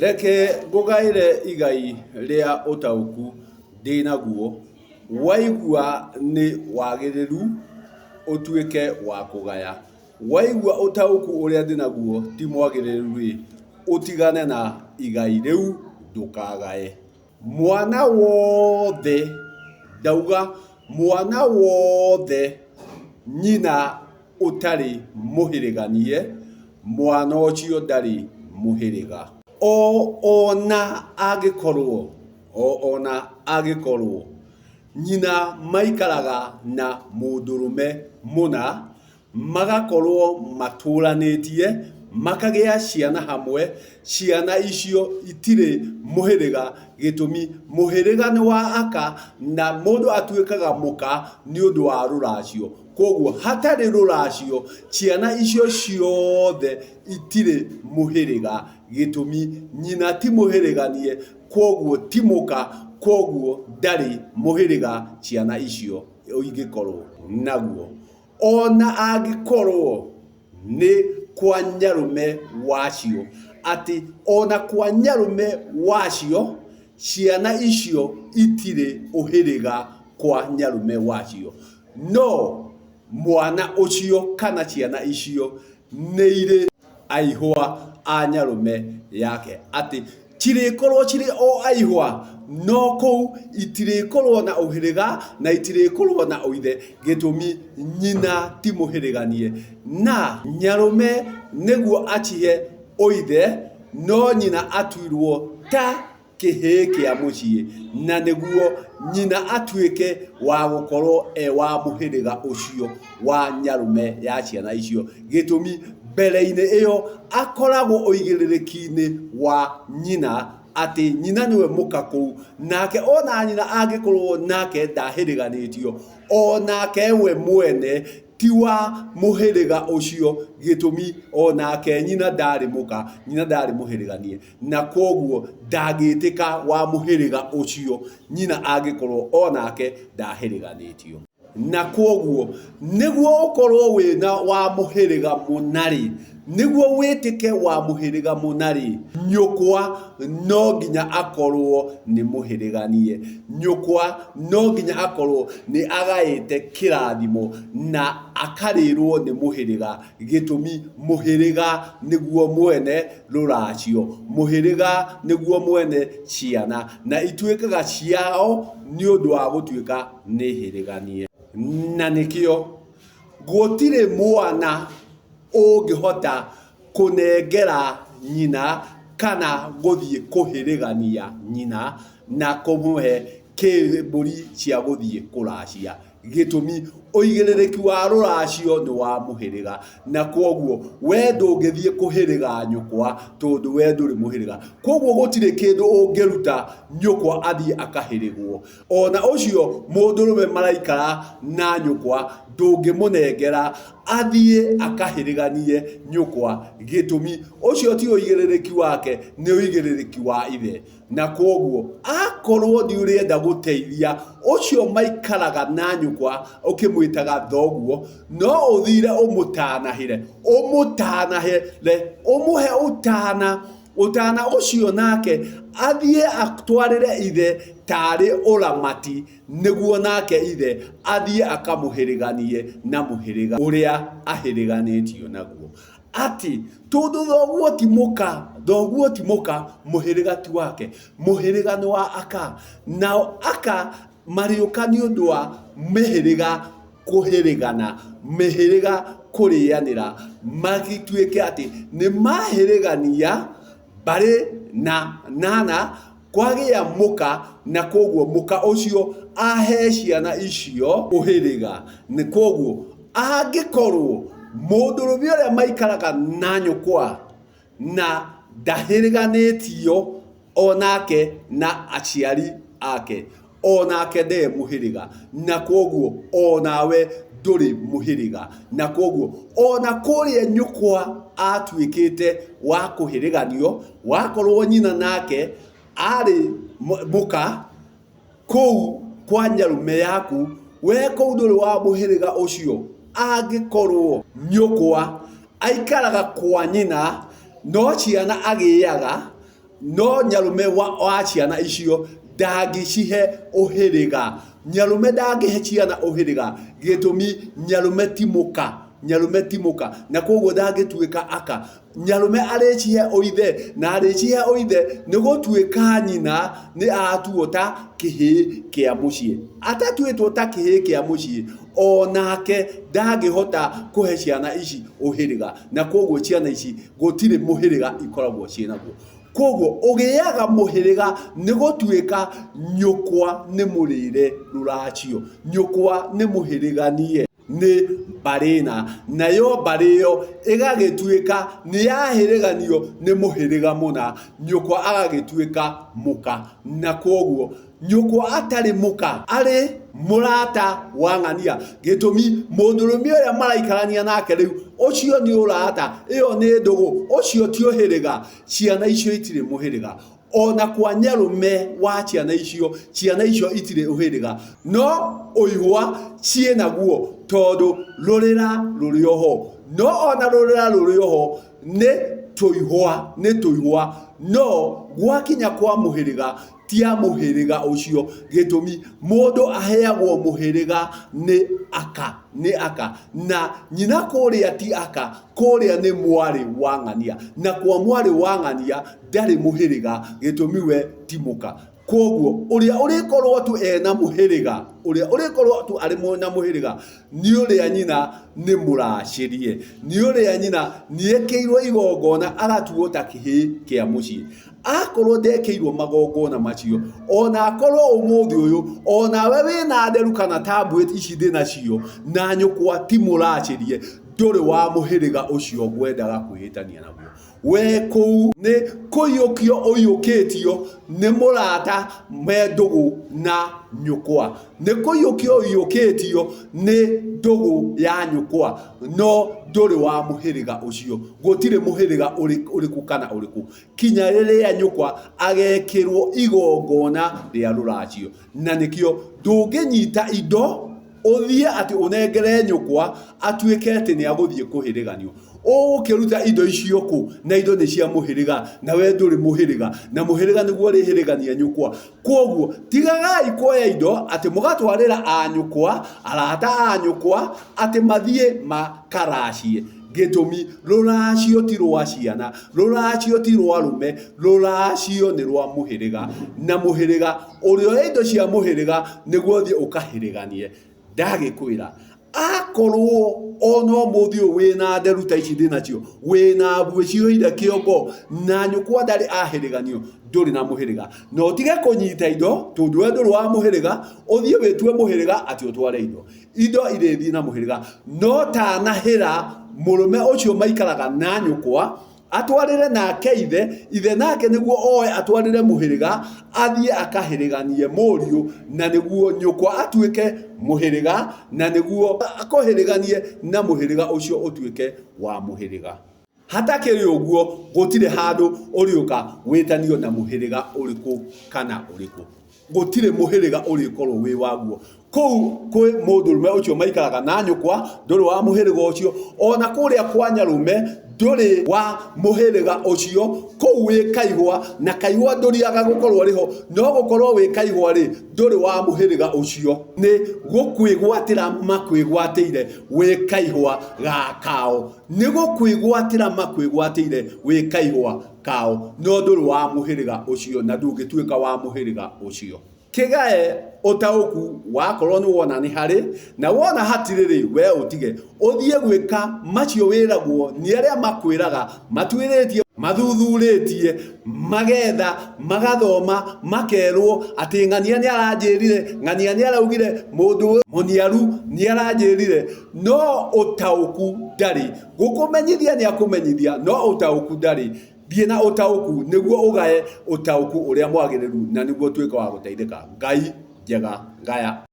Reke ngũgaĩre igai rĩa ũtaũku ndĩ naguo, waigua nĩ wagĩrĩru ũtuĩke wa kũgaya. Waigua ũtaũku ũrĩa ndĩ naguo ti mwagĩrĩru-rĩ, ũtigane na igai rĩu ndũkagae. Mwana wothe, ndauga mwana wothe nyina ũtarĩ mũhĩrĩganie, mwana ũcio ndarĩ mũhĩrĩga. O ona angĩkorwo, o ona angĩkorwo nyina maikaraga na mũndũrũme mũna, magakorwo matũranĩtie, makagĩa ciana hamwe, ciana icio itirĩ mũhĩrĩga, gĩtũmi mũhĩrĩga nĩ wa aka na mũndũ atuĩkaga mũka nĩ ũndũ wa rũracio. Kwoguo hatarĩ rũracio, ciana icio ciothe itirĩ mũhĩrĩga, gĩtũmi nyina ti mũhĩrĩganie, kwoguo ti mũka, kwoguo ndarĩ mũhĩrĩga ciana icio ingĩkorwo naguo. Ona angĩkorwo nĩ kwa nyarũme wacio, atĩ ona kwa nyarũme wacio, ciana icio itirĩ ũhĩrĩga kwa nyarũme wacio. No mwana ũcio kana ciana icio nĩ irĩ aihwa a nyarũme yake, atĩ cirĩkorwo cirĩ o aihwa, no kũu itirĩkorwo na ũhĩrĩga na itirĩkorwo na ũithe, gĩtũmi nyina ti mũhĩrĩganie. Na nyarũme nĩguo acihe ũithe, no nyina atuirwo ta kĩhĩĩ kĩa mũciĩ, na nĩguo nyina atuĩke wa gũkorwo e wa mũhĩrĩga ũcio wa nyarũme ya ciana icio. Gĩtũmi, mbere-inĩ ĩyo akoragwo ũigĩrĩrĩki-inĩ wa nyina, atĩ nyina nĩwe mũka kũu, nake ona nyina angĩkorwo nake ndahĩrĩganĩtio, onake we mwene ti wa mũhĩrĩga ũcio, gĩtũmi onake nyina ndarĩ mũka, nyina ndarĩ mũhĩrĩganie. Na kwoguo ndangĩtĩka wa mũhĩrĩga ũcio nyina angĩkorwo o nake ndahĩrĩganĩtio. Na kwoguo nĩguo ũkorwo wĩna wa mũhĩrĩga mũna-rĩ, nĩguo wĩtĩke wa mũhĩrĩga mũna-rĩ, nyũkwa no nginya akorwo nĩ mũhĩrĩganie. Nyũkwa no nginya akorwo nĩ agaĩte kĩrathimo na akarĩrwo nĩ mũhĩrĩga. Gĩtũmi mũhĩrĩga nĩguo mwene rũracio, mũhĩrĩga nĩguo mwene ciana, na ituĩkaga ciao nĩ ũndũ wa gũtuĩka nĩ hĩrĩganie. Na nĩkĩo gũtirĩ mwana ũngĩhota kũnengera nyina kana gũthiĩ kũhĩrĩgania nyina na kũmũhe mbũri cia gũthiĩ kũracia. Gĩtũmi, ũigĩrĩrĩki wa rũracio nĩ wa mũhĩrĩga, na kwoguo we ndũngĩthiĩ kũhĩrĩga nyũkwa tondũ we ndũrĩ mũhĩrĩga. Kwoguo gũtirĩ kĩndũ ũngĩruta nyũkwa athiĩ akahĩrĩgwo. Ona ũcio mũndũrũme maraikara na nyũkwa ndũngĩmũnengera athiĩ akahĩrĩganie nyũkwa. Gĩtũmi, ũcio ti ũigĩrĩrĩki wake, nĩ ũigĩrĩrĩki wa ithe. Na kwoguo akorwo nĩ ũrenda gũteithia ũcio maikaraga na nyũkwa ũkĩmwĩtaga thoguo, no ũthire ũmũtanahĩre, ũmũtanahĩre, ũmũhe ũtana, ũtana ũcio nake athiĩ atwarĩre ithe tarĩ ũramati, nĩguo nake ithe athiĩ akamũhĩrĩganie na mũhĩrĩga ũrĩa ahĩrĩganĩtio naguo. Atĩ tondũ thoguo ti mũka, thoguo ti mũka, mũhĩrĩga ti wake, mũhĩrĩga nĩ wa aka. Nao aka marĩũka nĩ ũndũ wa mĩhĩrĩga kũhĩrĩgana, mĩhĩrĩga kũrĩanĩra, magĩtuĩke atĩ nĩ mahĩrĩgania mbarĩ na nana kwagĩa mũka, na kwoguo mũka ũcio ahe ciana icio ũhĩrĩga. Nĩ kwoguo angĩkorwo mũndũrũme ũrĩa maikaraga na nyũkwa na ndahĩrĩganĩtio onake na aciari ake, onake nde mũhĩrĩga, na kwoguo onawe ndũrĩ mũhĩrĩga, na kwoguo ona kũrĩa nyũkwa atuĩkĩte wa kũhĩrĩganio, wakorwo nyina nake arĩ mũka kũu kwa nyarũme yaku, we kũu ndũrĩ wa mũhĩrĩga ũcio, angĩkorwo nyũkwa aikaraga kwa nyina no ciana agĩaga. No nyarũme wa ciana icio ndangĩcihe ũhĩrĩga. Nyarũme ndangĩhe ciana ũhĩrĩga, gĩtũmi nyarũme ti mũka, nyarũme ti mũka, na koguo ndangĩtuĩka aka. Nyarũme arĩcihe ũithe, na arĩcihe ũithe nĩ gũtuĩka nyina nĩ atuo ta kĩhĩĩ kĩa mũciĩ. Atatuĩtwo ta kĩhĩĩ kĩa mũciĩ, onake ndangĩhota kũhe ciana ici ũhĩrĩga, na koguo ciana ici gũtirĩ mũhĩrĩga ikoragwo ciĩ naguo. Koguo ũgĩaga mũhĩrĩga nĩ gũtuĩka nyũkwa nĩ mũrĩre rũracio, nyũkwa nĩ mũhĩrĩganie nĩ mbarĩ na, nayo mbarĩ ĩyo ĩgagĩtuĩka nĩ yahĩrĩganio nĩ mũhĩrĩga mũna, nyũkwa agagĩtuĩka mũka, na koguo Nyũkwa atarĩ mũka arĩ mũrata wa ng'ania. Gĩtũmi mũndũrũme ũrĩa maraikarania nake rĩu, ũcio nĩ ũrata, ĩyo nĩ ndũgũ, ũcio ti ũhĩrĩga. Ciana icio itirĩ mũhĩrĩga. Ona kwa nyarũme wa ciana icio, ciana icio itirĩ ũhĩrĩga. No ũihwa ciĩ naguo tondũ rũrĩra rũrĩ oho. No ona rũrĩra rũrĩ oho, nĩ tũihwa, nĩ tũihwa. No gwakinya kwa mũhĩrĩga, ti a mũhĩrĩga ũcio. Gĩtũmi, mũndũ aheagwo mũhĩrĩga nĩ aka, nĩ aka. Na nyina kũrĩa ti aka, kũrĩa nĩ mwarĩ wa ng'ania. Na kwa mwarĩ wa ng'ania ndarĩ mũhĩrĩga, gĩtũmi we ti mũka. Kwoguo ũrĩa ũrĩkorwo tu ena mũhĩrĩga, ũrĩa ũrĩkorwo tu arĩ na mũhĩrĩga nĩ ũrĩa nyina nĩ mũracĩrie, nĩ ũrĩa nyina nĩekĩirwo igongona agatuo ta kĩhĩĩ kĩa mũciĩ. Akorwo ndekĩirwo magongona macio, ona akorwo ũmũthĩ ũyũ, onawe wĩna nderu kana ta mbuĩ ici ndĩ nacio, na nyũkwa ti mũracĩrie, ndũrĩ wa mũhĩrĩga ũcio ngwendaga kwĩhĩtania naguo. We kũu nĩ kũiyũkio ũiyũkĩtio nĩ mũrata me ndũgũ na nyũkwa. Nĩ kũiyũkio ũiyũkĩtio nĩ ndũgũ ya nyũkwa, no ndũrĩ wa mũhĩrĩga ũcio. Gũtirĩ mũhĩrĩga ũrĩkũ kana ũrĩkũ. Kinya rĩrĩa nyũkwa agekĩrwo igongona rĩa rũracio. Na nĩkĩo ndũngĩnyita indo ũthiĩ atĩ ũnengere nyũkwa atuĩke atĩ nĩ agũthiĩ kũhĩrĩganio. Ũgũkĩruta indo icio kũ na indo nĩ cia mũhĩrĩga na we ndũrĩ mũhĩrĩga na mũhĩrĩga nĩguo ũrĩhĩrĩgania nyũkwa. Kwoguo tigagai kuoya indo atĩ mũgatwarĩra a nyũkwa, arata a nyũkwa atĩ mathiĩ makaracie. Gĩtũmi, rũracio ti rwa ciana, rũracio ti rwa arũme, rũracio nĩ rwa mũhĩrĩga. Na mũhĩrĩga, ũrĩoya indo cia mũhĩrĩga nĩguo ũthiĩ ũkahĩrĩganie. Ndagĩkwĩra, akorwo ona ũmũthĩ ũyũ wĩna nderu ta ici ndĩnacio, wĩna mbuĩ cihũire kĩongo, na nyũkwa ndarĩ ahĩrĩganio, ndũrĩ na mũhĩrĩga. Na ũtige kũnyita indo, tondũ we ndũrĩ wa mũhĩrĩga, ũthiĩ wĩtue mũhĩrĩga atĩ ũtware indo. Indo irĩthiĩ na mũhĩrĩga. No tanahĩra mũrũme ũcio maikaraga na nyũkwa, atwarĩre nake ithe, ithe nake nĩguo oe atwarĩre mũhĩrĩga, athiĩ akahĩrĩganie mũriũ, na nĩguo nyũkwa atuĩke mũhĩrĩga, na nĩguo akũhĩrĩganie na mũhĩrĩga ũcio ũtuĩke wa mũhĩrĩga. Hatakĩrĩ ũguo, gũtirĩ handũ ũrĩũka wĩtanio na mũhĩrĩga ũrĩkũ kana ũrĩkũ. Gũtirĩ mũhĩrĩga ũrĩkorwo wĩ waguo. Kũu kwĩ mũndũrũme ũcio maikaraga na nyũkwa, ndũrĩ wa mũhĩrĩga ũcio, ona kũrĩa kwa nyarũme ndũrĩ wa mũhĩrĩga ũcio, kũu wĩ kaihwa, na kaihwa ndũriaga gũkorwo rĩho, no gũkorwo wĩ kaihwa rĩ, ndũrĩ wa mũhĩrĩga ũcio. Nĩ gũkwĩgwatĩra makwĩgwatĩire wĩ kaihwa ga kao. Nĩ gũkwĩgwatĩra makwĩgwatĩire wĩ kaihwa kao, no ndũrĩ wa mũhĩrĩga ũcio na ndũngĩtuĩka wa mũhĩrĩga ũcio. Kĩgae ũtaũku wakorwo nĩ wona nĩ harĩ, na wona hatirĩ rĩ, we ũtige. Ũthiĩ gwĩka macio wĩragwo nĩ arĩa makwĩraga, matuĩrĩtie, mathuthurĩtie, magetha, magathoma, makerwo atĩ ng'ania nĩ aranjĩrire, ng'ania nĩ araugire, mũndũ mũniaru nĩ aranjĩrire, no ũtaũku ndarĩ. Gũkũmenyithia nĩ akũmenyithia, no ũtaũku ndarĩ. Thiĩ na ũtaũku nĩguo ũgae ũtaũku ũrĩa mwagĩrĩru na nĩguo ũtuĩke wa gũteithĩka. Ngai njega ngaya.